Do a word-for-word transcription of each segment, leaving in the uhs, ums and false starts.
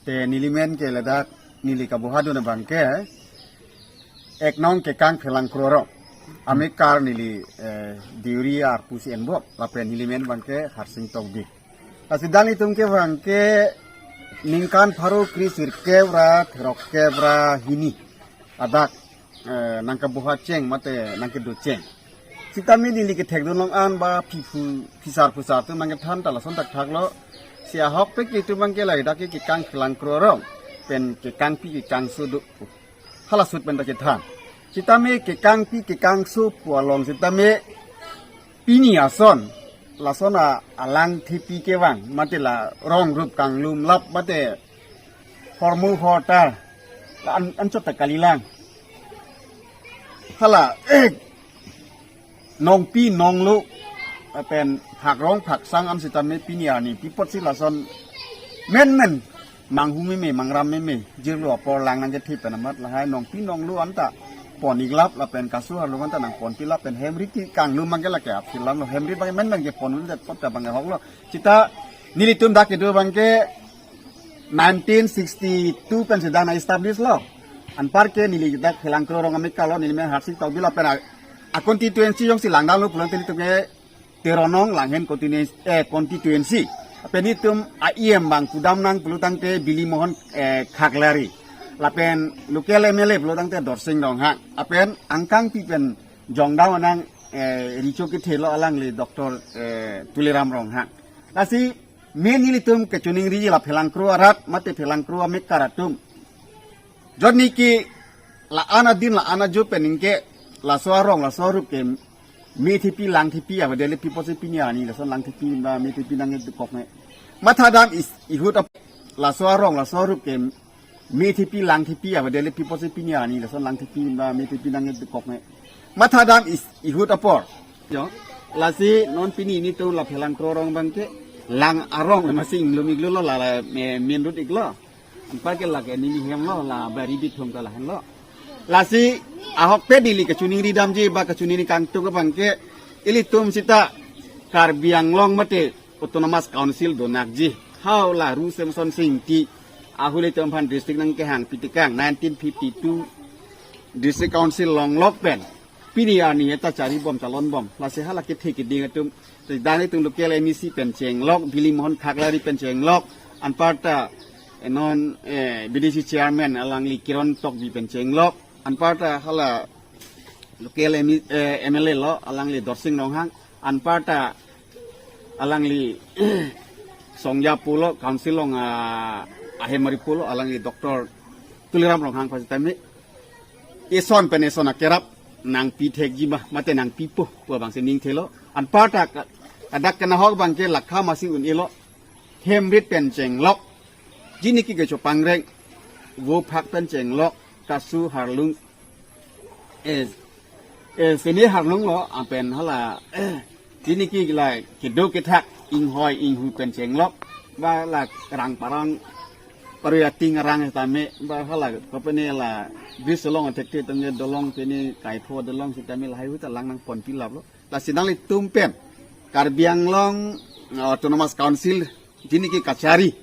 Te neli men ke ladak neli kabuhadun abang ke ek nong kekang Phelangkro arong. Amekar neli, eh, Deuri arpu si enbok, lapen neli men abang ke Harsing Tokbi. Lasi dak nelitum ke abang ke ningkan pharo kre sirkep ra throk kep ra hini adak, eh, nangkabuha cheng mate nangkedo cheng. Sitame neli kethekdun long an ba phiphu phisar phusar atum nangkethan ta lason thakthak lo. Si ahokpet ke itum abang ke ladak ke kekang Phelangkro arong pen kekangpi kekangso do. Hala ahut pen ta kethan. Sitame kekangpi kekangso pu along sitame pini ason lason a alang thepi kevang mate la rong rup kanglum lap mate hormu horta la an, anchot ta kalilang. Hala nongpi nonglo lapen phak rong phak sang an sitame pini arni pi apotsi lason menmen manghu meme mangram meme jirlo apor lang nangkethe pen amat lahai nongpi nonglo anta pon-ik lap lapen kasu harlung anta nangponpi lap pen hem rit ke kanglum abang ke lake aphi lang lo, hem rit abang menmen ke pon-un det pot abang ke hok lo. Sita nelitum dak kedo abang ke nineteen sixty-two pen si dak nang-establish lo. Anpar ke neli dak Phelangkro arong amekar lo, neli men Harsing Tokbi lapen a, a constituency jongsi langdamlo pulang te nelitum ke Teronong Langhin constituency, eh, constituency. Lapen nelitum a E M abang pudam nang pulo tangte Bilimohon, eh, Khaklari. Lapen local M L A pulo tangte Dorsing Ronghang. Lapen angkangpi pen jongdam anang, eh, recho kethe lo alangli Doctor, eh, Tuliram Ronghang. Lasi men nelitum kachiningri la Phelangkro arat mate Phelangkro amekar atum. Jonni ke la-an adin la-an ajo pen ningke laso arong laso arup ke methepi langthepi avedetlo pi apotsi pini arni lason langthepi ba methepi nangkok ne. Mathadam is ihut ap-, laso arong laso arup ke methepi langthepi avedetlo pi apotsi pini arni lason langthepi ba methepi nangkok ne. Mathadam is ihut apor. Jo. Lasi non pini nelitum la Phelangkro arong abang ke lang arong le masing lum-iklo lo la, la me-, main road iklo. Anpar ke lake neli hem lo la bari bithung ta lahenlo. Lasi ahokpet neli kachiningri damji ba kachiningri kangtung abang ke ilitum sita Karbi Anglong mate Autonomous Council donakji. Hau la Ru Semson Sing ti ahuli atum aphan district nangkehang pitikang nineteen fifty-two District Council longlok pen pini arni eta chari bom chalon bom. Lasi hala kethe keding atum. Te dak nelitum local M A C pen chenglok, Bilimohon Khaklari pen chenglok, anparta, eh, non, eh, B D C chairman alangli Kiron Tokbi pen chenglok, anparta hala local M A, eh, M L A lo alangli Dorsing Ronghang, anparta alangli Songja pulo, council along, ah, ahemari pulo, alangli Doctor Tuliram Ronghang pasitame. Eson pen eson akerap nangpi thekji ma, mate nangpipo pu abangsi ning thelo. Anparta ka-, kadak kanahok abang ke lakha masi un-elo. Hem rit pen chenglok. Jini ke kecho pangreng. Vo phak pen chenglok. Kasu harlung. Eh, eh, sini harlung lo, lapen hala, eh, jini ke la kedo kethak, inghoi, inghu pen chenglok. Ba la rang parang paru ating arang tame, ba hala, kapene la, bridge along athekte tame dolong pene kaipho dolong sitame lahai ahut ta lang nangponpi lap lo. Lasi nanglitum pen, Karbi Anglong, eh, Autonomous Council, jini ke kachari,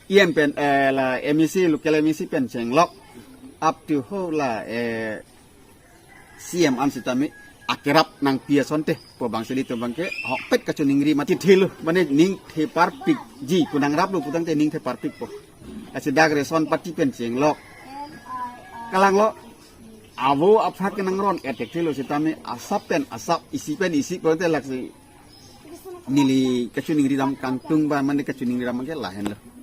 E M pen, eh, la M A C, local M A C pen chenglok, up to ho la, eh, C M an sitame akerap nangpi asonte pu abangsi ilitum abang ke ahokpet kachiningri mati thelo, mane ning theparpikji, pu nangraplo pu tangte ning theparpikpo. Lasi dak ration party pen chenglok. Kalang lo, avo aphak ke nangron etek thelo sitame asap pen asap, isi pen isi pu tangte laksi neli kachiningri dam kangtung ba mane kachiningri dam ke lahenlo.